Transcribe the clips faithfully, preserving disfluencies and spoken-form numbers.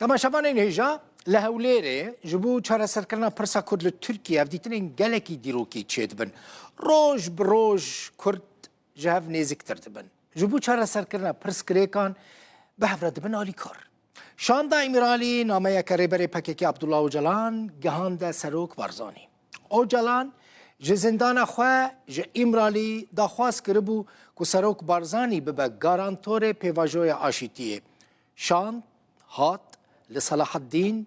Temaşevanên hêja, li Hewlêrê ji bo çareserkirina pirsa Kurd li Tirkiyê hevdîtinên gelekî dîrokî çêdibin. Roj bi roj Kurd ji hev nêziktir dibin. Ji bo çareserkirina pirsgirêkan bi hev re dibin alîkar. Şanda Îmralî nameyeke Rêberê P K K Abdullah Ocalan gihande Serok Barzanî. Ocalan ji zindana xwe ji Îmralî daxwaz kiribû ku Serok Barzanî bibe garantorê pêvajoya aşîtiyê. Şand hat li Selahaddîn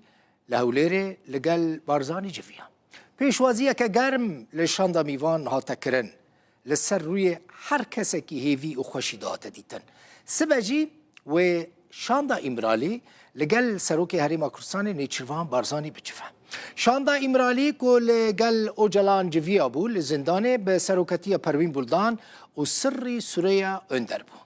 li Hewlêrê li gel Barzanî civiya. Pêşwaziyeke germ li şanda mîvan hate kirin. Li ser rûyê her kesekî hêvî û xweşî dihate dîtin. Sibe jî wê şanda Îmralî li gel Serokê Herêma Kurdistanê Nêçîrvan Barzanî bicive. Şanda Îmralî ku li gel Ocalan civiya bû, li zindanê bi seroketiya Perwîn Buldan û Sirrî Sureya Önder bû.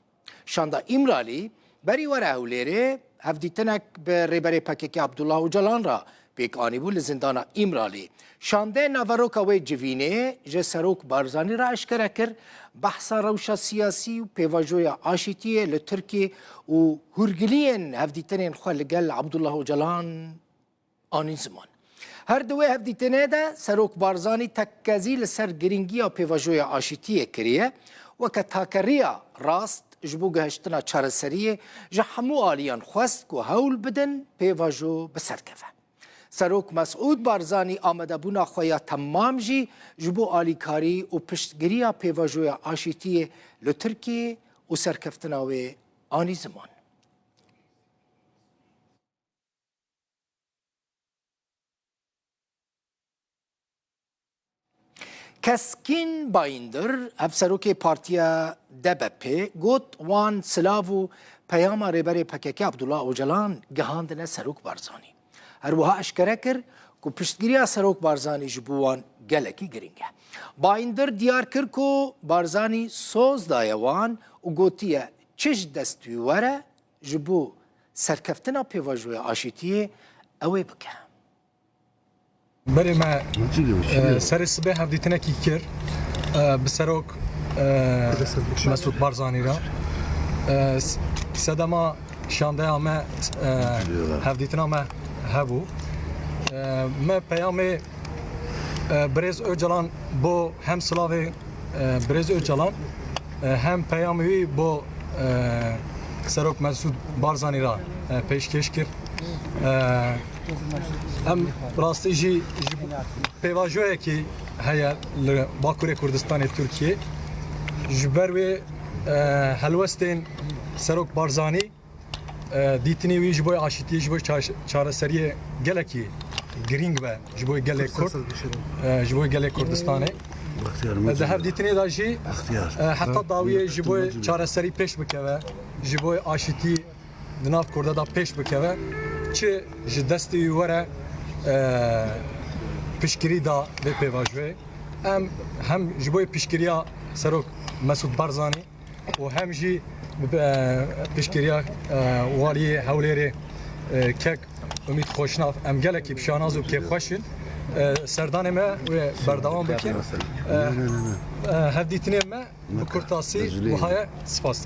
Şanda Îmralî berî were Hewlêrê hevdîtinek bi Rêberê P K K Abdullah Ocalan re pêk anîbû li zindana Îmralî. Şandê naveroka wê civînê ji Serok Barzanî re eşkere kir, behsa rewşa siyasî û pêvajoya aşîtiyê li Tirkiyê û hûrgiliyên hevdîtinên xwe li gel Abdullah Ocalan anîn ziman. Her di wê hevdîtinê de Serok Barzanî tekkezî li ser girîngiya pêvajoya aşîtiyê kiriye, weke takeriya rast ji bo gihiştina çareseriyê ji hemû aliyan xwest ku hewl bidin pêvajo bi ser keve. Serok Mesûd Barzanî amadebûna xwe ya temam jî ji bo alîkarî û piştgiriya pêvajoya aşîtiyê li Tirkiyê û serkeftina wê anî ziman. Keskîn Bayindir, hevserokê partiya D B P, got wan silav û peyama Rêberê P K K Abdullah Ocalan gihandine Serok Barzanî. Her wiha eşkere kir ku piştgiriya Serok Barzanî ji bo wan gelekî giring e. Bayindir diyar kir ku Barzanî soz daye wan û gotiye, çi ji dest wî were, ji bo serkeftina pêvajoya aşîtiyê ew ê bike. Berê me, e, serê sibê hevdîtinekî kir, e, bi serok, e, Mesûd Barzanî re. E, s-, sedema şandeya me, e, hevdîtina me hebû. E, me peyamê, e, birêz Ocalan bo hem silavê e, Birêz Ocalan, e, hem peyamê wî bo, e, Serok Mesûd Barzanî re, e, pêşkêş kir. E, em rastî jî ji pêvajoyekî heye li Bakurê Kurdistanê Tirkiyê. Ji ber wê, e, helwestên Serok Barzanî, e, dîtinê wî ji bo aşîtiyê, ji bo ça-, çareseriyê gelekî girîng be ji bo gelê Kurd, e, ji bo gelê Kurdistanê. E, di hevdîtinê de jî, e, heta dawiyê ji bo çareserî pêş bikeve, ji bo aşîtî di nav Kurda de pêş bikeve, çi ji destê wî were, e, piştgirî da vê pêvajoyê. Em hem ji bo piştgiriya Serok Mesûd Barzanî, û hem jî, e, piştgiriya, e, waliyê Hewlêrê, e, kek Umît Xoşnav, em gelekî bi şanaz û kêfxweş in. E, serdanê me wê berdewam bikin. E, e, hevdîtinê me bi kurtasî wiha ye. Spas.